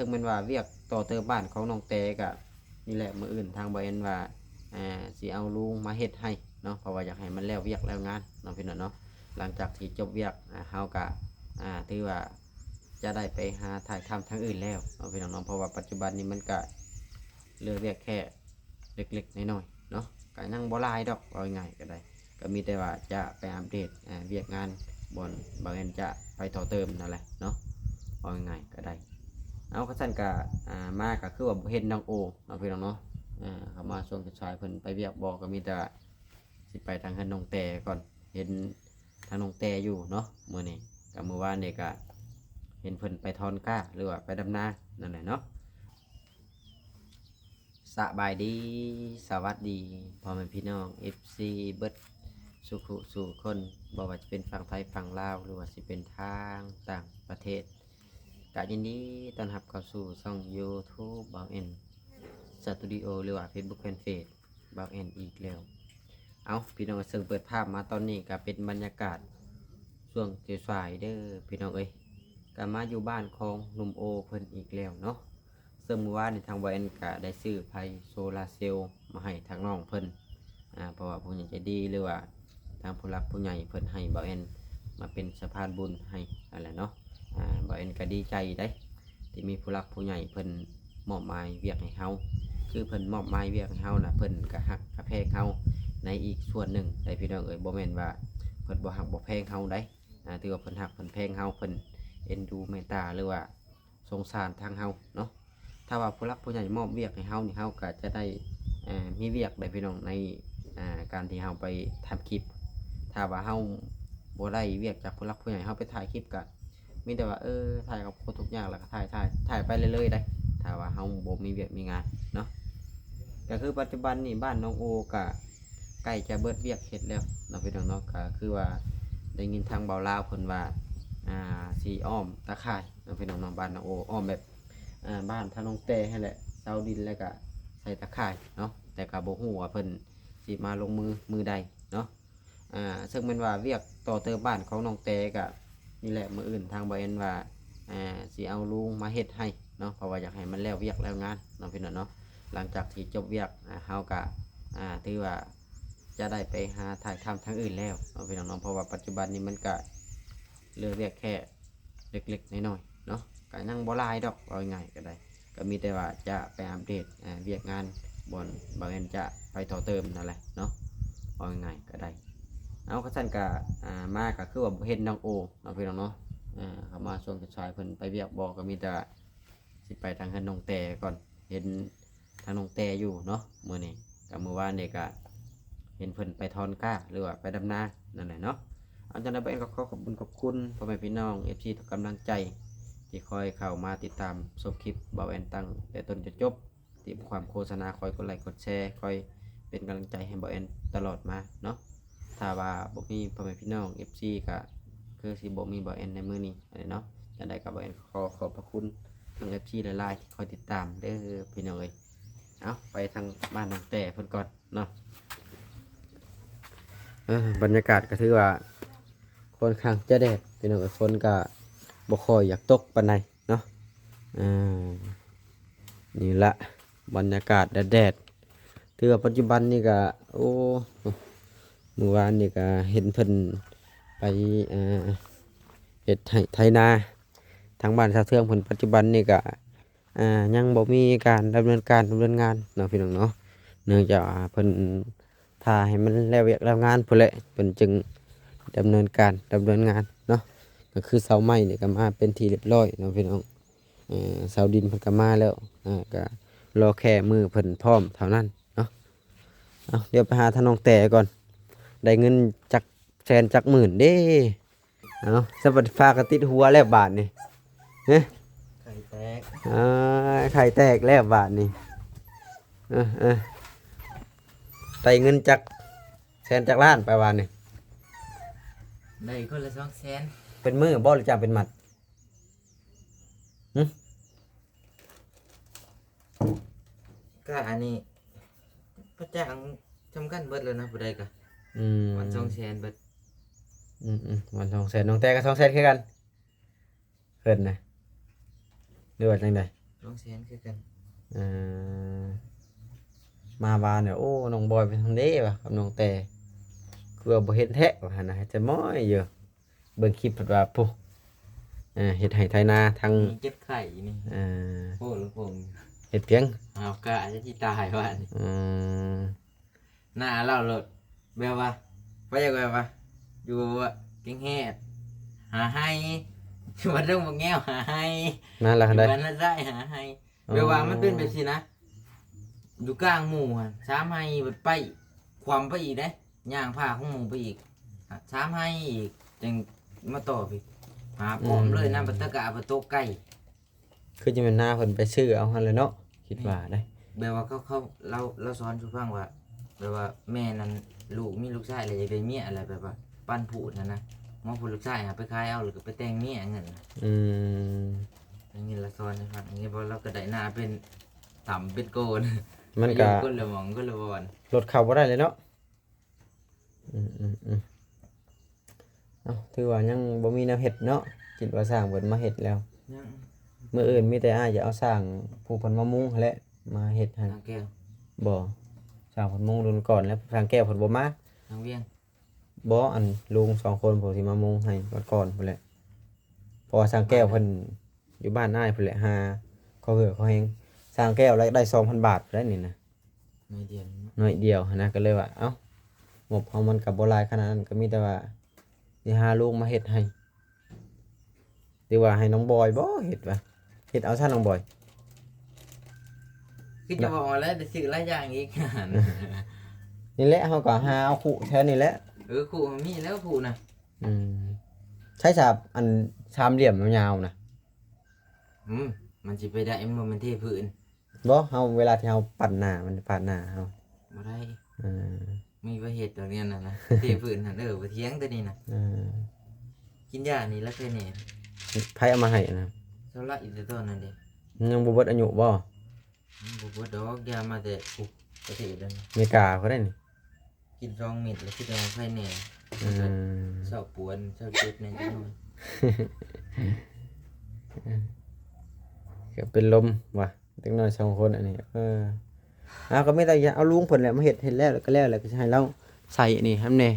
ຊຶ່ງແມ່ນວ່າວຽກຕໍ່ເຕີມບ້ານຂອງນ້ອງແຕກະ ນີ້ແຫຼະ ມື້ອື່ນທາງບ່າວແອນວ່າ ອ່າ ຊິເອົາລຸງມາເຮັດໃຫ້ເນາະ ເພາະວ່າຢາກໃຫ້ມັນແລ້ວວຽກແລ້ວງານເນາະ ພີ່ນ້ອງເນາະ. ຫຼັງຈາກທີ່ຈົບວຽກ ອ່າ ເຮົາກະ ອ່າ ຖືວ່າຈະໄດ້ໄປຫາຖ່າຍທຳທາງອື່ນແລ້ວເນາະ ພີ່ນ້ອງເນາະ ເພາະວ່າປັດຈຸບັນນີ້ມັນກະເຫຼືອວຽກແຄ່ເລັກໆນ້ອຍໆເນາະ ກະຍັງບໍ່ຫຼາຍດອກ ເວົ້າງ່າຍໆກະໄດ້. ກໍມີແຕ່ວ່າຈະໄປອັບເດດ ອ່າ ວຽກງານບ່ອນບ່າວແອນຈະໄປຕໍ່ເຕີມນັ້ນແຫຼະເນາະ ເວົ້າງ່າຍໆກໍໄດ້. ເອົາ ຄັນຊັ້ນກໍ ອ່າ ມາກໍຄືວ່າບໍ່ເຫັນນ້ອງໂອເນາະ ພີ່ນ້ອງເນາະ. ອ່າ ເຂົ້າມາຊ່ວງສາຍໆ ເພິ່ນໄປວຽກບໍ່ ກໍມີແຕ່ວ່າຊິໄປທາງເຮືອນນ້ອງແຕກ່ອນ ເຫັນທາງນ້ອງແຕຢູ່ເນາະ ມື້ນີ້. ກໍມື້ວານນີ້ກໍເຫັນເພິ່ນໄປຖອນກ້າ ຫຼືວ່າໄປດຳນານັ້ນແຫຼະເນາະ. ສະບາຍດີ ສະຫວັດດີ ພໍ່ແມ່ພີ່ນ້ອງ ເອັຟຊີ ເບິດສູ່ຜູ້ສູ່ຄົນ ບໍ່ວ່າຈະເປັນຝັ່ງໄທຝັ່ງລາວ ຫຼືວ່າຊິເປັນທາງຕ່າງປະເທດ ກະຍິນດີຕ້ອນຮັບເຂົ້າສູ່ຊ່ອງ YouTube ບ່າວແອນ Studio ຫຼືວ່າ Facebook Fanpage ບ່າວແອນອີກແລ້ວ. ເອົາ ພີ່ນ້ອງ ເຊິ່ງເປີດພາບມາຕອນນີ້ກະເປັນບັນຍາກາດຊ່ວງສາຍໆເດີ ພີ່ນ້ອງເອີຍ ກະມາຢູ່ບ້ານຂອງໜຸ່ມໂອເພິ່ນອີກແລ້ວເນາະ. ເຊິ່ງມື້ວານນີ້ທາງບ່າວແອນກະໄດ້ຊື້ໄຟໂຊລາເຊວມາໃຫ້ທາງນ້ອງເພິ່ນ ອ່າ ເພາະວ່າຜູ້ໃຫຍ່ໃຈດີ ຫຼືວ່າທາງຜູ້ຫຼັກຜູ້ໃຫຍ່ເພິ່ນໃຫ້ບ່າວແອນມາເປັນສະພານບຸນໃຫ້ນັ້ນແຫຼະເນາະ. ອ່າ ບ່າວແອນກະດີໃຈເດ້ ທີ່ມີຜູ້ຫຼັກຜູ້ໃຫຍ່ເພິ່ນມອບໝາຍວຽກໃຫ້ເຮົາ ຄືເພິ່ນມອບໝາຍວຽກໃຫ້ເຮົານະ ເພິ່ນກະຮັກກະແພງເຮົາໃນອີກສ່ວນໜຶ່ງໄດ໋ ພີ່ນ້ອງເອີຍ. ບໍ່ແມ່ນວ່າເພິ່ນບໍ່ຮັກບໍ່ແພງເຮົາໄດ໋ ອ່າ ຖືວ່າເພິ່ນຮັກເພິ່ນແພງເຮົາ ເພິ່ນເອັນດູເມດຕາ ຫຼືວ່າ ສົງສານທາງເຮົາເນາະ. ຖ້າວ່າຜູ້ຫຼັກຜູ້ໃຫຍ່ມອບວຽກໃຫ້ເຮົານີ້ ເຮົາກໍຈະໄດ້ ເອີ ມີວຽກໄດ້ພີ່ນ້ອງ ໃນ ອ່າ ການທີ່ເຮົາໄປທຳຄລິບ. ຖ້າວ່າເຮົາບໍ່ໄດ້ວຽກຈາກຜູ້ຫຼັກຜູ້ໃຫຍ່ ເຮົາໄປຖ່າຍຄລິບກໍມີແຕ່ວ່າ ເອີ ຖ່າຍກັບຄົນທຸກຍາກ ແລ້ວກໍຖ່າຍ ຖ່າຍ ຖ່າຍໄປເລື້ອຍໆໄດ໋ ຖ້າວ່າເຮົາບໍ່ມີວຽກມີງານເນາະ. ກໍຄືປັດຈຸບັນນີ້ບ້ານນ້ອງໂອກໍໃກ້ຈະເບິດວຽກເຮັດແລ້ວເນາະ ພີ່ນ້ອງເນາະ. ກໍຄືວ່າໄດ້ຍິນທາງບ່າວລາວເພິ່ນວ່າ ອ່າ ຊິອ້ອມຕາຂ່າຍ ເນາະ ພີ່ນ້ອງເນາະ. ບ້ານນ້ອງໂອອ້ອມແບບ ອ່າ ບ້ານທາງນ້ອງແຕຫັ້ນແຫຼະ ເສົາດິນ ແລ້ວກະໃສ່ຕາຂ່າຍເນາະ ແຕ່ກະບໍ່ຮູ້ວ່າເພິ່ນຊິມາລົງມືມື້ໃດເນາະ. ອ່າ ເຊິ່ງແມ່ນວ່າວຽກຕໍ່ເຕີມບ້ານຂອງນ້ອງແຕກະ ນີ້ແຫຼະ ມື້ອື່ນທາງບ່າວແອນວ່າ ອ່າ ຊິເອົາລຸງມາເຮັດໃຫ້ເນາະ ເພາະວ່າຢາກໃຫ້ມັນແລ້ວວຽກແລ້ວງານເນາະ ພີ່ນ້ອງເນາະ. ຫຼັງຈາກທີ່ຈົບວຽກ ອ່າ ເຮົາກະ ອ່າ ຖືວ່າຈະໄດ້ໄປຫາຖ່າຍທຳທາງອື່ນແລ້ວເນາະ ພີ່ນ້ອງເນາະ ເພາະວ່າປັດຈຸບັນນີ້ມັນກະເຫຼືອວຽກແຄ່ ເລັກໆນ້ອຍໆເນາະ ກະຍັງບໍ່ຫຼາຍດອກ ເວົ້າງ່າຍໆກະໄດ້. ກະມີແຕ່ວ່າຈະໄປອັບເດດ ອ່າ ວຽກງານບ່ອນບ່າວແອນຈະໄປຕໍ່ເຕີມນັ້ນແຫຼະເນາະ ເວົ້າງ່າຍໆກະໄດ້. ເອົາ ຄັນຊັ້ນກະ ອ່າ ມາກະຄືວ່າບໍ່ເຫັນນ້ອງໂອເນາະ ພີ່ນ້ອງເນາະ. ອ່າ ເຂົ້າມາຊ່ວງສາຍໆ ເພິ່ນໄປວຽກບໍ່ ກະມີແຕ່ວ່າຊິໄປທາງເຮືອນນ້ອງແຕກ່ອນ ເຫັນ ທາງນ້ອງແຕຢູ່ເນາະ ມື້ນີ້. ກະມື້ວານນີ້ກະເຫັນເພິ່ນໄປຖອນກ້າ ຫຼືວ່າໄປດຳນານັ້ນແຫຼະເນາະ. ອັນຈັ່ງໃດ ບ່າວແອນກໍຂໍຂອບບຸນຂອບຄຸນພໍ່ແມ່ພີ່ນ້ອງ ເອັຟຊີ ທຸກກຳລັງໃຈ ທີ່ຄອຍເຂົ້າມາຕິດຕາມຊົມຄລິບບ່າວແອນຕັ້ງແຕ່ຕົ້ນຈົນຈົບ ທີ່ບໍ່ຂວາມໂຄສະນາ ຄອຍກົດໄລກົດແຊ ຄອຍເປັນກຳລັງໃຈໃຫ້ບ່າວແອນຕະຫຼອດມາເນາະ. ຖ້າວ່າບໍ່ມີພໍ່ແມ່ພີ່ນ້ອງ ເອັຟຊີ ກະຄືຊິບໍ່ມີບ່າວແອນໃນມື້ນີ້ເນາະ. ຈັ່ງໃດກໍບ່າວແອນຂໍຂອບພະຄຸນທາງ ເອັຟຊີ ຫຼາຍໆ ທີ່ຄອຍຕິດຕາມເດີພີ່ນ້ອງເອີຍ. ເອົາ ໄປທາງບ້ານນ້ອງແຕເພິ່ນກ່ອນເນາະ. ເອີ ບັນຍາກາດກໍຖືວ່າຄ່ອນຂ້າງຈະແດດພີ່ນ້ອງເອີຍ ຝົນກໍບໍ່ຄ່ອຍຢາກຕົກປານໃດເນາະ. ເອີ ນີ້ລະບັນຍາກາດແດດໆ ຖືວ່າປັດຈຸບັນນີ້ກໍ ໂອ້ ມື້ວານນີ້ກໍເຫັນເພິ່ນໄປ ເອີ ເຮັດໄຮ່ໄຖນາ ທາງບ້ານຊາວເທືອງເພິ່ນ ປັດຈຸບັນນີ້ກໍ ອ່າ ຍັງບໍ່ມີການດຳເນີນການດຳເນີນງານເນາະ ພີ່ນ້ອງເນາະ. ເນື່ອງຈາກວ່າເພິ່ນຖ້າໃຫ້ມັນແລ້ວວຽກແລ້ວງານພຸ້ນແຫຼະ ເພິ່ນຈຶ່ງດຳເນີນການດຳເນີນງານເນາະ. ກໍຄືເສົາໄມ້ນີ້ກໍມາເປັນທີ່ຮຽບຮ້ອຍເນາະ ພີ່ນ້ອງ. ເອີ ເສົາດິນເພິ່ນກໍມາແລ້ວ ອ່າ ກໍລໍແຄ່ມື້ເພິ່ນພ້ອມເທົ່ານັ້ນເນາະ. ເອົາ ດຽວໄປຫາທາງນ້ອງແຕກ່ອນ ໄດ້ເງິນຈັກແສນຈັກໝື່ນເດ້. ເອົາ ສະບັດຟ້າກໍຕິດຫົວແລ້ວບາດນີ້ ຮະ ໄຂ່ແຕກ ເອີ ໄຂ່ແຕກແລ້ວບາດນີ້. ເອີ ເອີ ໄດ້ເງິນຈັກແສນຈັກລ້ານໄປວານນີ້? ໄດ້ຄົນລະສອງແສນ. ເປັນມື້ບໍ່ ຫຼືຈ້າງເປັນມັດ? ຫຶ? ກະອັນນີ້ ກະຈ້າງຊ່ຳກັນເບິດແລ້ວນະ ຜູ້ໃດກະ ອືມ ວັນສອງແສນເບິດ. ອືມໆ ວັນສອງແສນ ນ້ອງແຕກໍສອງແສນຄືກັນ ເພິ່ນນະ ຫຼືວ່າຈັ່ງໃດ? ສອງແສນຄືກັນ. ເອີ ມາວານນີ້ ໂອ້ ນ້ອງບອຍໄປທາງໃດວະ ກັບນ້ອງແຕ ຄືວ່າບໍ່ເຫັນແທ້ວ່າຫັ້ນນະ ເຮັດແຕ່ມ້ອຍຢູ່. ເບິ່ງຄລິບເພິ່ນວ່າ ໂອ້ ເອີ ເຮັດໄຮ່ໄຖນາທັງ ເຈັບໄຂ້ນີ້ ເອີ ໂອ້ ລຳໂພງ ເຮັດພຽງ ຫາວກະຈະຊິຕາຍວ່ານີ້. ອືມ ໜ້າລາວໂລດ ແບບວ່າ ໄປຢາກແບບວ່າ ຢູ່ແກ້ງແຮດ ຫາໄຮ່ ຢູ່ບ້ານດົງບັກແງວ ຫາໄຮ່ ນັ້ນລະ ຢູ່ບ້ານນາຊາຍ ຫາໄຮ່. ອໍ ແບບວ່າມັນເປັນແບບຊີ້ນະ ຢູ່ກາງໝູ່ຫັ້ນ ສາມໄຮ່ ບັດໄປ ຂວ້ຳໄປອີກເດ້ ຍ່າງຜ່າຂອງໝູ່ໄປອີກ ສາມໄຮ່ອີກ ຈັ່ງມາຕໍ່ພີ້ ຫາພ້ອມເລີຍນະ ອືມ ບັດຕະກະໄປຕົກໄກ. ຄືຈະແມ່ນນາເພິ່ນໄປຊື້ເອົາຫັ້ນແຫຼະເນາະ ຄິດວ່າເດ້. ແມ່ນ ແບບວ່າເຂົາ ເຂົາ ລາວ ລາວສອນສູ່ຟັງວ່າ ແບບວ່າແມ່ນັ້ນ ລູກ ມີລູກຊາຍແລ້ວຢາກໄດ້ເມຍ ແລ້ວແບບວ່າປັນຜູດຫັ້ນນະ ໝໍຜູ້ລູກຊາຍຫາໄປຂາຍເອົາ ແລ້ວກໍໄປແຕ່ງເມຍເງິນນະ. ອືມ ໄດ້ຍິນລາວສອນໃຫ້ຟັງ ເຫັນບໍ່ ລາວກໍໄດ້ນາເປັນ ຕ່ຳເປັນໂກນ ມັນກະ ຢູ່ຄົນລະໝ່ອງຄົນລະບ່ອນ ລົດເຂົ້າບໍ່ໄດ້ເລີຍເນາະ. ອືມໆໆ ເອົ້າ ຖືວ່າຍັງບໍ່ມີແນວເຮັດເນາະ ຄິດວ່າຊ່າງເພິ່ນມາເຮັດແລ້ວ. ຍັງ ມື້ອື່ນມີແຕ່ອ້າຍຈະເອົາຊ່າງຜູ້ເພິ່ນມາມຸງຫັ້ນແຫຼະ ມາເຮັດໃຫ້. ຊ່າງແກ້ວ ບໍ່ ຊ່າງເພິ່ນມຸງດົນກ່ອນແລ້ວ ຊ່າງແກ້ວເພິ່ນບໍ່ມາ. ຊ່າງວຽງ ບໍ່ ອັນລຸງສອງຄົນຜູ້ທີ່ມາມຸງໃຫ້ວັນກ່ອນພຸ້ນແຫຼະ ເພາະວ່າຊ່າງແກ້ວເພິ່ນຢູ່ບ້ານອ້າຍພຸ້ນແຫຼະ ຫາຂໍເຫື່ອຂໍແຮງ. ຊ່າງແກ້ວລາຍໄດ້ສອງພັນບາດພຸ້ນແຫຼະນີ້ນະ ໜ້ອຍດຽວ ໜ້ອຍດຽວຫັ້ນນະ ກໍເລີຍວ່າ ເອົ້າ ງົບເຮົາມັນກໍບໍ່ຫຼາຍຂະໜາດນັ້ນ ກໍມີແຕ່ວ່າຊິຫາລຸງມາເຮັດໃຫ້ ຫຼືວ່າໃຫ້ນ້ອງບອຍບໍ່ເຮັດວະ ເຮັດເອົາຊະນ້ອງບອຍ. ຄືຈະບອກແລ້ວໄດ້ຊື້ຫຼາຍຢ່າງອີກ ນີ້ແຫຼະ ເຮົາກໍຫາເອົາຄຸແຖວນີ້ແຫຼະ. ເອີ ຄຸມີແລ້ວຄຸນະ. ອືມ ໃຊ້ສາບ ອັນສາມຫຼ່ຽມຍາວໆນະ. ອືມ ມັນຊິໄປໄດ້ ມັນບໍ່ແມ່ນເທພື້ນ. ບໍ່ ເຮົາ ເວລາທີ່ເຮົາປັ້ນໜ້າ ມັນປາດໜ້າເຮົາ ບໍ່ໄດ້. ເອີ ມີບໍ່ເຮັດດອກແນວນັ້ນນະ ເທພື້ນຫັ້ນ. ເອີ ບໍ່ຖຽງໂຕນີ້ນະ. ເອີ ກິນຢານີ້ລະແຄ່ນີ້ ໃຜເອົາມາໃຫ້ນະ? ເຊົາລະອີກແຕ່ຕອນນັ້ນເດ້. ຍັງບໍ່ເບິດອາຍຸບໍ່? ອືມ ບໍ່ເບິດດອກ ຢາມາແຕ່ ໂອ້ ປະເທດນັ້ນ ອາເມລິກາພຸ້ນເດ້ນີ້. ກິນສອງເມັດແລ້ວຄິດວ່າໃຄແນ່. ອືມ ເຊົາປວດເຊົາເຈັບແນ່ຈັກໜ້ອຍ ເກືອບເປັນລົມວ່າ ເດັກນ້ອຍສອງຄົນອັນນີ້. ເອີ ເອົາ ກໍມີແຕ່ເອົາລຸງເພິ່ນແຫຼະມາເຮັດ ເຮັດແລ້ວ ແລ້ວກໍແລ້ວ ແລ້ວກໍຊິໃຫ້ລາວໃສ່ອັນນີ້ໃຫ້ມັນແນ່.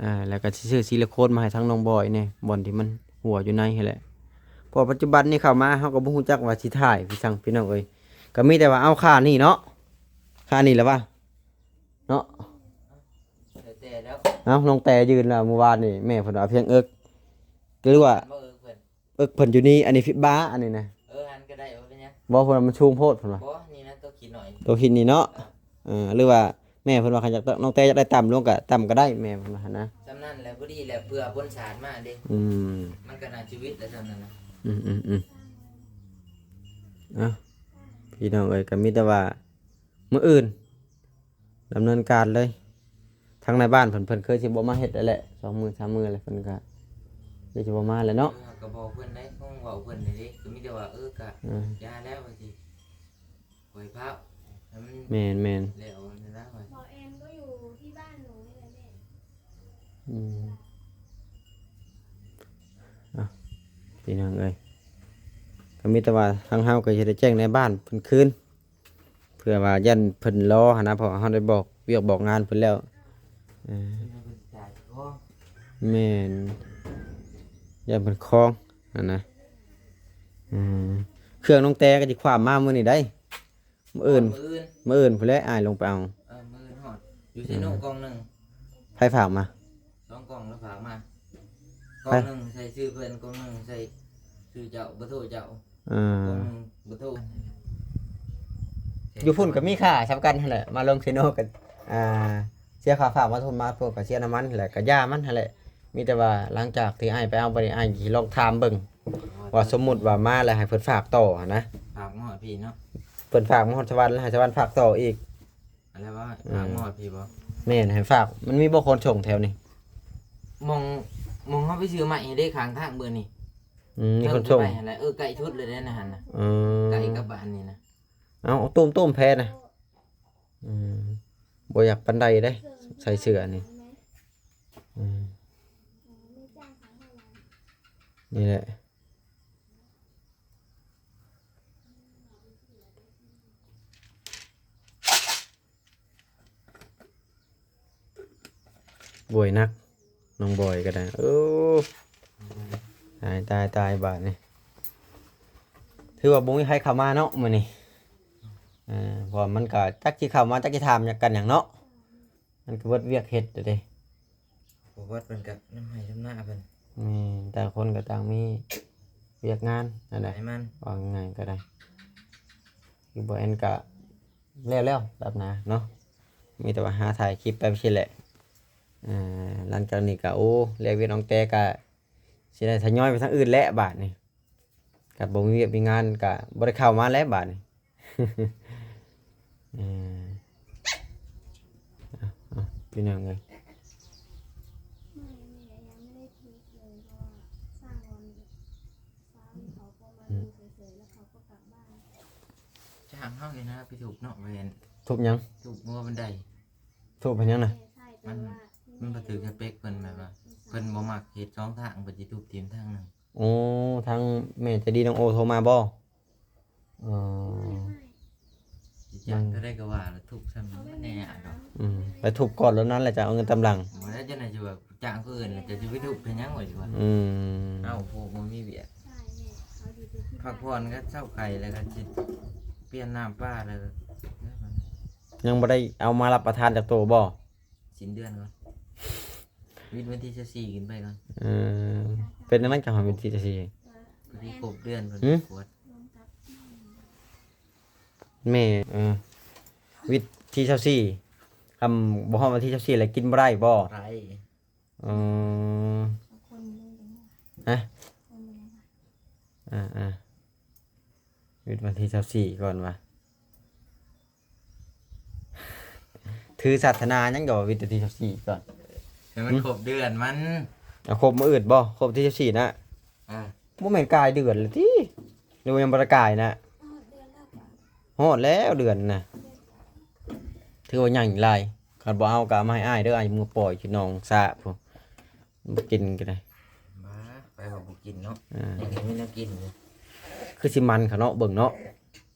ອ່າ ແລ້ວກໍຊິຊື້ຊິລິໂຄນມາໃຫ້ທາງນ້ອງບອຍແນ່ ບ່ອນທີ່ມັນຮົ່ວຢູ່ໃນຫັ້ນແຫຼະ. ເພາະວ່າປັດຈຸບັນນີ້ເຂົ້າມາ ເຮົາກໍບໍ່ຮູ້ຈັກວ່າຊິຖ່າຍຄືຫຍັງ ພີ່ນ້ອງເອີຍ. ກໍມີແຕ່ວ່າເອົາຄ່ານີ້ເນາະ ຄ່ານີ້ແຫຼະວ່າ ເນາະ. ແຕ່ແລ້ວ ເອົ້າ ນ້ອງແຕຢືນແລ້ວ ມື້ວານນີ້ແມ່ເພິ່ນວ່າພຽງເອິກ ຫຼືວ່າ ບໍ່ເອິກເພິ່ນ ເອິກເພິ່ນຢູ່ນີ້ ອັນນີ້ຜິດບາ ອັນນີ້ນະ. ເອີ ອັນກໍໄດ້ ບໍ່ເປັນຫຍັງ. ບໍ່ ເພິ່ນວ່າມັນສູງໂພດ ເພິ່ນວ່າ. ບໍ່ ນີ້ນະ ໂຕຂີດໜ້ອຍ ໂຕຂີດນີ້ເນາະ. ເອີ ເອີ ຫຼືວ່າແມ່ເພິ່ນວ່າຄັນຢາກ ນ້ອງແຕຢາກໄດ້ຕ່ຳລົງກໍຕ່ຳກໍໄດ້ ແມ່ເພິ່ນວ່າຫັ້ນນະ. ສ່ຳນັ້ນແຫຼະ ພໍດີແຫຼະ ເພື່ອຜົນສາດມາເດ້. ອືມ ມັນກໍໜ້າຊີວິດແຫຼະສ່ຳນັ້ນນະ. ອືມໆໆ ເອົ້າ ພີ່ນ້ອງເອີຍ ກໍມີແຕ່ວ່າ ມື້ອື່ນດຳເນີນການເລີຍ. ທາງນາຍບ້ານເພິ່ນ ເພິ່ນຄືຊິບໍ່ມາເຮັດແລ້ວແຫຼະ ສອງມື້ສາມມື້ແລ້ວ ເພິ່ນກໍຄືຊິບໍ່ມາແລ້ວເນາະ. ເອີ ກໍບອກເພິ່ນໄດ້ ຄົງເວົ້າເພິ່ນໄດ້ເດ້ ກໍມີແຕ່ວ່າ ເອີ ກໍ ອ່າ ຢ່າແລ້ວວ່າຊິ ຂ້ອຍພາໃຫ້ມັນ ແມ່ນໆ ແລ້ວນັ້ນນະວ່າ. ໝໍແອມກໍຢູ່ທີ່ບ້ານໜູນີ້ແຫຼະແມ່. ອືມ ອ່ະ ພີ່ນ້ອງເອີຍ ກໍມີແຕ່ວ່າທາງເຮົາກໍຈະໄດ້ແຈ້ງນາຍບ້ານເພິ່ນຄືນ ເພື່ອວ່າຢ້ານເພິ່ນລໍຫັ້ນນະ ເພາະວ່າເຮົາໄດ້ບອກວຽກບອກງານເພິ່ນແລ້ວ. ເອີ ແມ່ນ ຢ້ານເພິ່ນຄອງຫັ້ນນະ. ອືມ ເຄື່ອງນ້ອງແຕກໍຊິຂວ້ຳມາມື້ນີ້ໄດ໋ ມື້ອື່ນ ມື້ອື່ນ ມື້ອື່ນພຸ້ນແຫຼະ ອ້າຍລົງໄປເອົາ. ເອີ ມື້ອື່ນຮອດ ຢູ່ເຊໂນ ອືມ ກ່ອງໜຶ່ງ. ໃຜຝາກມາ? ສອງກ່ອງແລ້ວຝາກມາ ກ່ອງໜຶ່ງໃສ່ຊື່ເພິ່ນ ກ່ອງໜຶ່ງໃສ່ຊື່ເຈົ້າ ເບີໂທເຈົ້າ. ອ່າ ກ່ອງໜຶ່ງເບີໂທ. ຢູ່ພຸ້ນກໍມີຄ່າສ່ຳກັນຫັ້ນແຫຼະ ມາລົງເຊໂນກໍ ອ່າ ເສຍຄ່າຝາກມາທຸນມາ ພວກກໍເສຍນ້ຳມັນແຫຼະ ກໍຢ່າມັນຫັ້ນແຫຼະ. ມີແຕ່ວ່າຫຼັງຈາກທີ່ອ້າຍໄປເອົາ ບັດນີ້ອ້າຍຊິລອງຖາມເບິ່ງ ວ່າສົມມຸດວ່າມາແລ້ວໃຫ້ເພິ່ນຝາກຕໍ່ຫັ້ນນະ. ຝາກມາຮອດພີ້ເນາະ. ເພິ່ນຝາກມາຮອດສະຫວັນ ແລ້ວໃຫ້ສະຫວັນຝາກຕໍ່ອີກ. ແລ້ວວ່າ ອືມ ຝາກມາຮອດພີ້ບໍ່? ແມ່ນ ໃຫ້ຝາກ. ມັນມີບໍ່ຂົນສົ່ງແຖວນີ້? ໝ່ອງ ໝ່ອງເຮົາໄປຊື້ໄມ້ເດ້ ຂ້າງທາງເບິ່ງນີ້. ອືມ ມີຂົນສົ່ງ ເອີ ໄປຫັ້ນແຫຼະ. ເອີ ໃກ້ສຸດເລີຍເດ້ນະຫັ້ນນະ. ອືມ ໃກ້ກັບບ້ານນີ້ນະ. ເອົາ ເອົາ ຕຸ້ມໆແພນະ. ອືມ ບໍ່ຢາກປານໃດເດ້ ໃສ່ເສື້ອນີ້. ອືມ ນີ້ແຫຼະ. ບວຍໜັກ ນ້ອງບອຍກໍໄດ້. ໂອ້ ຕາຍ ຕາຍ ຕາຍ ບາດນີ້ ຖືວ່າບໍ່ມີໃຜເຂົ້າມາເນາະມື້ນີ້. ເອີ ເພາະວ່າມັນກໍຈັກຊິເຂົ້າມາ ຈັກຊິຖາມຫຍັງກັນຫຍັງເນາະ. ມັນກໍເບິດວຽກເຮັດແລ້ວເດ້. ບໍ່ເບິດ ເພິ່ນກໍນຳໄຮ່ນຳນາເພິ່ນ. ແມ່ນ ຕ່າງຄົນກໍຕ່າງມີວຽກງານນັ້ນແຫຼະ ໃຫ້ມັນ ເວົ້າງ່າຍໆກໍໄດ້. ຄືບໍ່ແອນກໍແລ້ວໆ ດຳນາເນາະ ມີແຕ່ວ່າຫາຖ່າຍຄລິບໄປຊີ້ແຫຼະ. ເອີ ຫຼັງຈາກນີ້ກໍ ໂອ້ ລຽກວຽກນ້ອງແຕກໍຊິໄດ້ທະຍອຍໄປທາງອື່ນແຫຼະບາດນີ້. ຄັນບໍ່ມີວຽກມີງານກໍບໍ່ໄດ້ເຂົ້າມາແລ້ວບາດນີ້. ເອີ ເອົາ ເອົາ ພີ່ນ້ອງເອີຍ ອືມ ຈ້າງເຮົານີ້ນະໄປທຸບເນາະ ແມ່ນ ທຸບຫຍັງ? ທຸບງົວມັນໄດ້. ທຸບເຮັດຫຍັງນະ? ມັນ ມັນບໍ່ຖືກສະເປັກເພິ່ນ ແບບວ່າເພິ່ນບໍ່ມັກເຮັດສອງທາງ ເພິ່ນຊິທຸບຖິ້ມທາງໜຶ່ງ. ໂອ້ ທາງແມ່ໃຈດີນ້ອງໂອໂທມາບໍ່? ເອີ ຊິຈ້າງເທົ່າໃດກໍວ່າລະ ທຸບຊ່ຳນັ້ນແນ່ດອກ. ອືມ ໄປທຸບກ່ອນ ແລ້ວນັ້ນແຫຼະຈະເອົາເງິນຕາມຫຼັງ. ບໍ່ໄດ້ ຈັ່ງໃດຊິວ່າຈ້າງຜູ້ອື່ນ ແລ້ວຈະໄປທຸບເຮັດຫຍັງວ່າຊິວ່າ. ອືມ ເອົາ ຜູ້ບໍ່ມີວຽກ ພັກຜ່ອນກໍເຊົາໄຂ້ ແລ້ວກໍຊິປ່ຽນນ້ຳປາ ແລ້ວກໍ ຍັງບໍ່ໄດ້ເອົາມາຮັບປະທານຈັກໂຕບໍ່? ສິ້ນເດືອນກ່ອນ ວິດວັນທີຊາວສີ່ຂຶ້ນໄປກ່ອນ. ເອີ ເປັນຈັ່ງໃດຈັງຮອດວັນທີຊາວສີ່? ພໍດີຄົບເດືອນເພິ່ນ ຫືມ? ກວດ ແມ່ ເອີ ວິດທີຊາວສີ່ ຄຳບໍ່ຮອດວັນທີຊາວສີ່ແລ້ວກິນບໍ່ໄດ້ບໍ່? ບໍ່ໄດ້. ເອີ ຮະ? ອ່າໆ ວິດວັນທີຊາວສີ່ກ່ອນວ່າ ຖືສາດຖະໜາຫຍັງກໍວ່າວິດວັນທີຊາວສີ່ກ່ອນ. ໃຫ້ມັນ ຫືມ? ຄົບເດືອນມັນ. ເອົາຄົບມື້ອື່ນບໍ່? ຄົບທີຊາວສີ່ນະ? ອ່າ ບໍ່ແມ່ນກາຍເດືອນແລ້ວຕິ? ຫຼືວ່າຍັງບໍ່ໄດ້ກາຍນະ? ຮອດແລ້ວເດືອນນະ ຖືວ່າໃຫຍ່ຫຼາຍ. ຄັນບໍ່ເອົາກໍເອົາມາໃຫ້ອ້າຍເດີ ອ້າຍເມືອປ່ອຍຢູ່ໜອງສະພຸ້ນ. ບໍ່ກິນກໍໄດ້. ບ້າ ໃຜວ່າບໍ່ກິນເນາະ. ອ່າ ຍັງມີແນວກິນຢູ່. ຄືຊິມັນຂະເນາະ ເບິ່ງເນາະ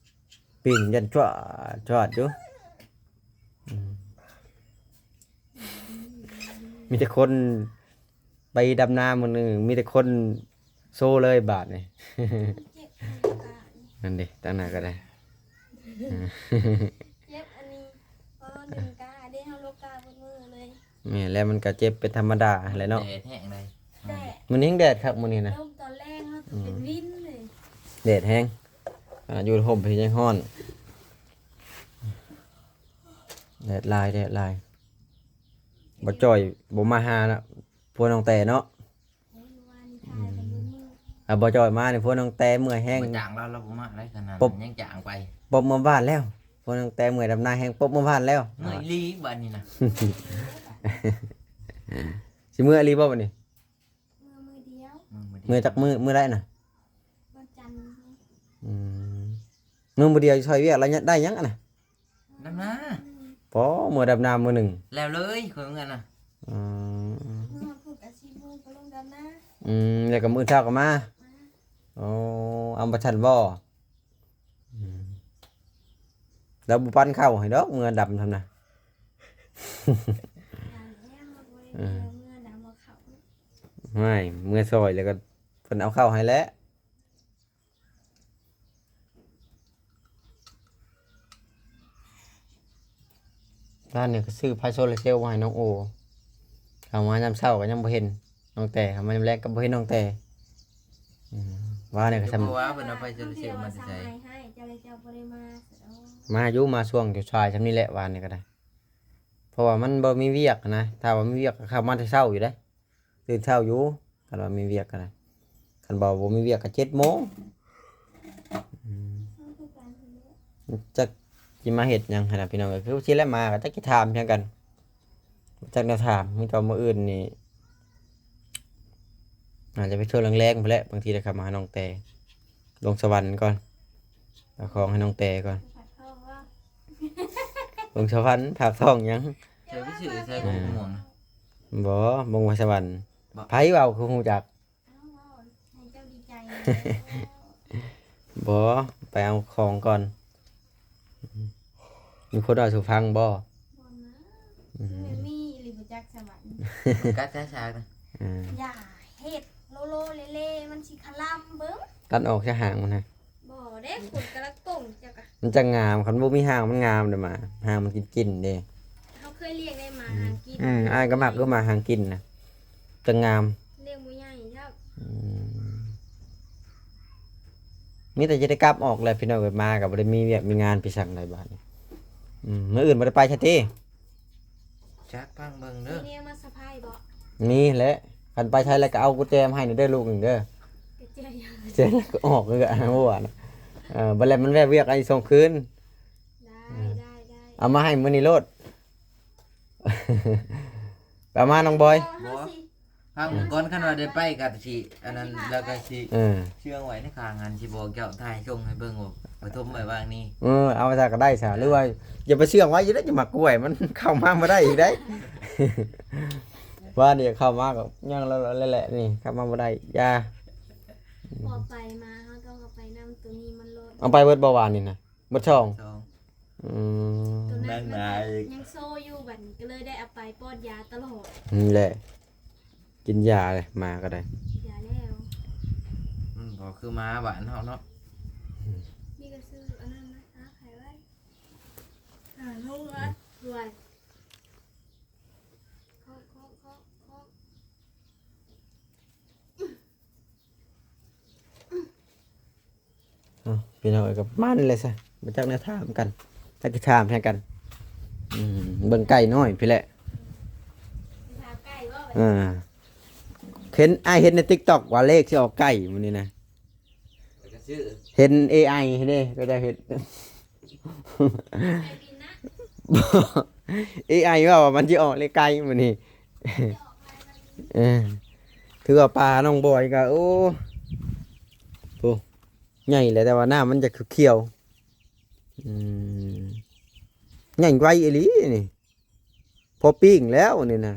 ປີ້ງຢັນຈວດຈວດຢູ່. ອືມ ມີແຕ່ຄົນໄປດຳນາມື້ໜຶ່ງ ມີແຕ່ຄົນໂຊເລີຍບາດນີ້. ເຈັບ ນັ້ນເດ້ ຕັ້ງໜ້າກໍໄດ້. ເຈັບອັນນີ້ ພໍໜຶ່ງກາເດ້ ເຮົາລົກກາເບິດມື້ເລີຍ. ແມ່ນແລ້ວ ມັນກໍເຈັບເປັນທຳມະດາຫັ້ນແຫຼະເນາະ. ແດດແຮງໃດ໋. ແດດ ມື້ນີ້ແຮງແດດຄັກມື້ນີ້ນະ. ລົມຕອນແລງເຮົາກໍເປັນ ອືມ ວິນເລີຍ. ແດດແຮງ ຂະໜາດຢູ່ຮົ່ມເພິ່ນຍັງຮ້ອນ. ແດດຫຼາຍ ແດດຫຼາຍ. ບໍ່ຈ່ອຍບໍ່ມາຫານະ ຜົວນ້ອງແຕເນາະ. ເອີ ບໍ່ຈ່ອຍມານີ້ ຜົວນ້ອງແຕເມື່ອຍແຮງ. ບໍ່ຈ້າງລາວ ລາວບໍ່ມາໄດ້ຂະໜາດ ປົບ ຍັງຈ້າງໄປ. ປົບເມືອບ້ານແລ້ວ ຜົວນ້ອງແຕເມື່ອຍດຳນາແຮງ ປົບເມືອບ້ານແລ້ວ. ເມື່ອຍອີ່ຫຼີບາດນີ້ນະ. ຊິເມື່ອອີ່ຫຼີບໍ່ບາດນີ້? ເມື່ອມື້ດຽວ. ເມື່ອມື້ດຽວ. ເມື່ອຈັກມື້? ມື້ໃດນະ? ວັນຈັນ. ອືມ ເມື່ອມື້ດຽວຊ່ອຍວຽກ ລະໄດ້ຫຍັງຫັ້ນນະ? ດຳນາ. ພໍ ເມື່ອດຳນາມື້ໜຶ່ງ ແລ້ວເລີຍ ຂ້ອຍເມື່ອນະ. ອືມ ເມື່ອພຸ້ນກະສີ່ໂມງກໍລົງດຳນາ. ອືມ ແລ້ວກໍມື້ເຊົ້າກໍມາ. ມາ. ໂອ້ ເອົາບໍ່ທັນບໍ່? ອືມ ລາວບໍ່ປັນເຂົ້າໃຫ້ດອກ ເມື່ອດຳທຳນະ. ເມື່ອດຳເອົາເຂົ້າ. ຫ້ວຍ ເມື່ອຊ່ອຍແລ້ວກໍເພິ່ນເອົາເຂົ້າໃຫ້ແຫຼະ. ບ້ານນີ້ກໍຊື້ໄຟໂຊລາເຊວມາໃຫ້ນ້ອງໂອ. ເຂົ້າມາຍາມເຊົ້າກໍຍັງບໍ່ເຫັນນ້ອງແຕ, ເຂົ້າມາຍາມແລງກໍບໍ່ເຫັນນ້ອງແຕ. ອືມ ວ່າແນວກໍຊ່ຳ ເຈົ້າບໍ່ວ່າເພິ່ນເອົາໄຟໂຊລາເຊວມາແຕ່ໃສ? ເຈົ້າເຈົ້າບໍ່ໄດ້ມາ. ມາຢູ່ ມາຊ່ວງສາຍໆຊ່ຳນີ້ແຫຼະ ວ່າແນວກໍໄດ້. ເພາະວ່າມັນບໍ່ມີວຽກນະ, ຖ້າວ່າມີວຽກກໍເຂົ້າມາແຕ່ເຊົ້າຢູ່ເດ້. ຕື່ນເຊົ້າຢູ່ ຄັນວ່າມີວຽກກໍໄດ້, ຄັນບໍ່ ບໍ່ມີວຽກກໍເຈັດໂມງ. ອືມ ຈັກຊິມາເຮັດຫຍັງຫັ້ນນະ ພີ່ນ້ອງເອີຍ. ຄືຊິແລະ ມາກໍຈັກຊິຖາມຫຍັງກັນ, ບໍ່ຈັກແນວຖາມ. ມີແຕ່ມື້ອື່ນນີ້ ອາດຈະໄປຊ່ວງແລງໆພຸ້ນແຫຼະ, ບາງທີໄດ້ເຂົ້າມາຫານ້ອງແຕ. ລົງສະຫວັນກ່ອນ, ເອົາຂອງໃຫ້ນ້ອງແຕກ່ອນ. ລົງສະຫວັນ ຝາກທ້ອງຫຍັງ? ເຈົ້າໄປຊື້ໃສ ເອີ ບົກມ່ວງນະ? ບໍ່, ບົກມ່ວງສະຫວັນ. ບໍ່. ໃຜເວົ້າຄືຮູ້ຈັກ? ເອົ້າ ເວົ້າໃຫ້ເຈົ້າດີໃຈ. ບໍ່, ໄປເອົາຂອງກ່ອນ. ມີຄົນເວົ້າສູ່ຟັງບໍ່? ບໍ່ນະ. ອືມ ແມ່ນມີອີ່ຫຼີບໍ່ຈັກຊ້ຳ ມັນກັດແທ້ຊາກນະ ອ່າ ຢ່າເຮັດໂລໂລເລເລ ມັນຊິຄະລຳເບິ່ງ ຕັດອອກຊະຫາງມັນນະ ບໍ່ເດ້ ຂົນກະລະກົງເຈົ້າກະ ມັນຈັ່ງງາມ ຄັນບໍ່ມີຫາງມັນງາມເດ້ໝາ ຫາງມັນກິນໆເດ້ ເຮົາເຄີຍລ້ຽງໄດ້ໝາຫາງກິນ ອືມ ອ້າຍກໍມັກຢູ່ໝາຫາງກິນນະ ຈັ່ງງາມ ລ້ຽງບໍ່ໃຫຍ່ຊ້ຳ ອືມ ມີແຕ່ຈະໄດ້ກັບອອກແຫຼະພີ່ນ້ອງເອີຍ ມາກໍບໍ່ໄດ້ມີວຽກມີງານໄປສັງໃດບາດນີ້ ອືມ ມື້ອື່ນບໍ່ໄດ້ໄປຊະຕິ? ຈັກ ຟັງເບິ່ງເດີ ມີແນວມາສະພາຍບໍ່? ມີແຫຼະ ຄັນໄປໃສແລ້ວກໍເອົາກຸນແຈມາໃຫ້ແດ່ເດີລູກໜຶ່ງເດີ ກຸນແຈຍັງ ແຈແລ້ວກໍອອກເດີ ອັນນັ້ນບໍ່ວ່ານະ ເອີ ບັດແລ້ວມັນແວະວຽກໃຫ້ສອງຄືນ ໄດ້ ເອີ ໄດ້ ໄດ້ ເອົາມາໃຫ້ມື້ນີ້ໂລດ ເອົາມານ້ອງບອຍ ບໍ່ ເຮົາຊິ ພັກມື້ກ່ອນ ຄັນວ່າໄດ້ໄປກໍຊິອັນນັ້ນ ແລ້ວກໍຊິ ເອີ ເຊື່ອງໄວ້ໃນຂ້າງຫັ້ນ ຊິບອກເຈົ້າ ຖ່າຍສົ່ງໃຫ້ເບິ່ງວ່າປະຖົມໄວ້ວາງນີ້ ເອີ ເອົາໄວ້ຊະກໍໄດ້ຊະ ຫຼືວ່າຢ່າໄປເຊື່ອງໄວ້ຢູ່ເດ້ ຢ່າມາກວຍ ມັນເຂົ້າມາບໍ່ໄດ້ອີກເດ້ ວ່ານີ້ເຂົ້າມາກໍຍັງແຫຼະໆ ນີ້ເຂົ້າມາບໍ່ໄດ້ ຢ່າ ເອົາໄປມາ ເຮົາຕ້ອງເອົາໄປນຳ ໂຕນີ້ມັນໂລດ ເອົາໄປເບິດບໍ່ວານນີ້ນະ? ເບິດສອງ ສອງ ອືມ ໂຕນັ້ນມັນຍັງໂຊຢູ່ ບັດນີ້ກໍເລີຍໄດ້ເອົາໄປປ້ອນຢາຕະຫຼອດ ນີ້ແຫຼະ ກິນຢາເລີຍ ໝາກໍໄດ້ ຢາແລ້ວ ອືມ ບໍ່ຄືໝາບ້ານເຮົາເນາະ ນີ້ກໍຊື້ອັນນັ້ນມາຫາໄຂ່ໄວ້ ຫາໂລງ ອືມ ດ້ວຍ ເຄາະ ເຄາະ ເຄາະ ເຄາະ. ເອົາ ພີ່ນ້ອງເອີຍ ກໍປະມານນີ້ແຫຼະຊະ ບໍ່ຈັກແນວຖາມກັນ ຈັກຊິຖາມຫຍັງກັນ ອືມ ເບິ່ງໄກ່ນ້ອຍພີ້ແຫຼະ ຖາມໄກ່ບໍ່ບັດນີ້ ອ່າ ເຫັນ ອ້າຍເຫັນໃນຕິກຕັອກວ່າເລກຊິອອກໄກ່ມື້ນີ້ນະ ແລ້ວກໍຊື້ ເຫັນເອໄອເດ້ ເຂົາເຈົ້າເຮັດ ໄກ່ບິນນະ ເອໄອເວົ້າວ່າມັນຊິອອກເລກໄກ່ມື້ນີ້ ເອີ ຖືວ່າປານ້ອງບອຍກໍ ໂອ້ ໂອ້ ໃຫຍ່ແຫຼະ ແຕ່ວ່ານ້ຳມັນຈະຂຽວໆ ອືມ ໃຫຍ່ໄວອີ່ຫຼີນີ້ ພໍປີ້ງແລ້ວນີ້ນະ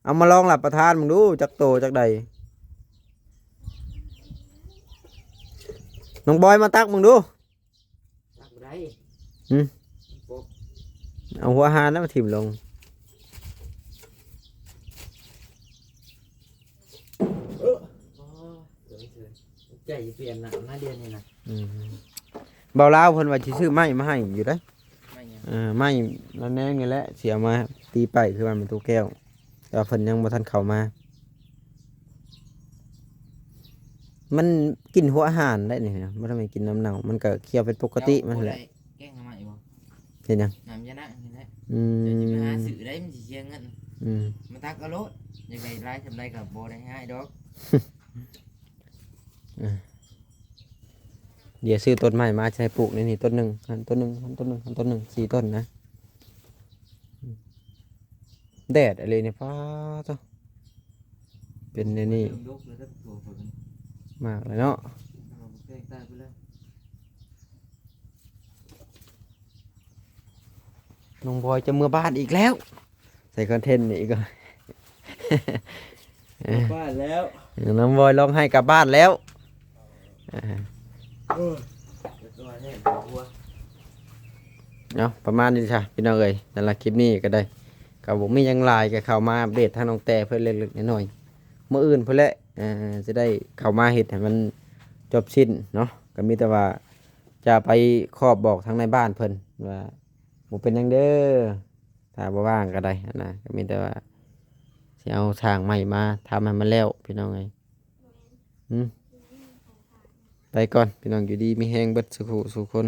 ເອົາມາລອງຮັບປະທານເບິ່ງດູ ຈັກໂຕຈັກໃດ ນ້ອງບອຍມາຕັກເບິ່ງດູ. ຕັກບໍ່ໄດ້ ຫືມ ປົກ ເອົາຫົວອາຫານນັ້ນມາຖິ້ມລົງ ເອີ ອໍ ໃຈຊິປ່ຽນນະ ນະດຽວນີ້ນະ ອືມ ບ່າວລາວເພິ່ນວ່າຊິຊື້ໄມ້ມາໃຫ້ຢູ່ເດ້ ໄມ້ຫຍັງ? ເອີ ໄມ້ລະແນງນີ້ແຫຼະ ຊິເອົາມາຕີໄປຄືວ່າແມ່ຕູ້ແກ້ວ ແຕ່ວ່າເພິ່ນຍັງບໍ່ທັນເຂົ້າມາ ມັນກິນຫົວອາຫານໄດ໋ນີ້ນະ ບໍ່ໄດ້ແມ່ນກິນນ້ຳເນົ່າ ມັນກໍຂຽວເປັນປົກກະຕິມັນແຫຼະ ແກງໜໍ່ໄມ້ບໍ່ ເຮັດຫຍັງ? ນ້ຳຢານາງນີ້ແຫຼະ ອືມ ເຈົ້າຊິໄປຫາຊື້ໄດ້ ມັນຊິເສຍເງິນ ອືມ ມາຕັກເອົາໂລດ ຢາກໄດ້ຫຼາຍສ່ຳໃດກໍບໍ່ໄດ້ໃຫ້ດອກ ເອີ ດຽວຊື້ຕົ້ນໄມ້ມາ ຈະໃຫ້ປູກໃນນີ້ຕົ້ນໜຶ່ງ ຫັ້ນຕົ້ນໜຶ່ງ ຫັ້ນຕົ້ນໜຶ່ງ ຫັ້ນຕົ້ນໜຶ່ງ ສີ່ຕົ້ນນະ ແດດອີ່ຫຼີນີ້ ປາໂທ້ ເປັນແນວນີ້ ເລີ່ມດົກແລ້ວເດີ ໂອ້ ໝາກແລ້ວເນາະ ເອົາແກງຕາຍໄປແລ້ວ ນ້ອງບອຍຈະເມືອບ້ານອີກແລ້ວ ໃສ່ຄອນເທັນນີ້ອີກ ເອີ ກັບບ້ານແລ້ວ ນ້ອງບອຍຮ້ອງໄຫ້ກັບບ້ານແລ້ວ ເອີ ເອົາ ປະມານນີ້ຊະ ພີ່ນ້ອງເອີຍ ສຳລັບຄລິບນີ້ກໍໄດ້ ກໍບໍ່ມີຫຍັງຫຼາຍ ກໍເຂົ້າມາອັບເດດທາງນ້ອງແຕ້ເພິ່ນເລັກໆນ້ອຍໆ ມື້ອື່ນພຸ້ນແຫຼະ ເອີ ຈະໄດ້ເຂົ້າມາເຮັດໃຫ້ມັນຈົບສິ້ນເນາະ ກໍມີແຕ່ວ່າຈະໄປຂອບບອກທາງນາຍບ້ານເພິ່ນວ່າ ບໍ່ເປັນຫຍັງເດີ ຖ້າບໍ່ວ່າງກໍໄດ້ຫັ້ນນະ ກໍມີແຕ່ວ່າຊິເອົາຊ່າງໃໝ່ມາທຳໃຫ້ມັນແລ້ວ ພີ່ນ້ອງເອີຍ ຫືມ ໄປກ່ອນ ພີ່ນ້ອງ ຢູ່ດີມີແຮງເບິດສູ່ຜູ້ສູ່ຄົນ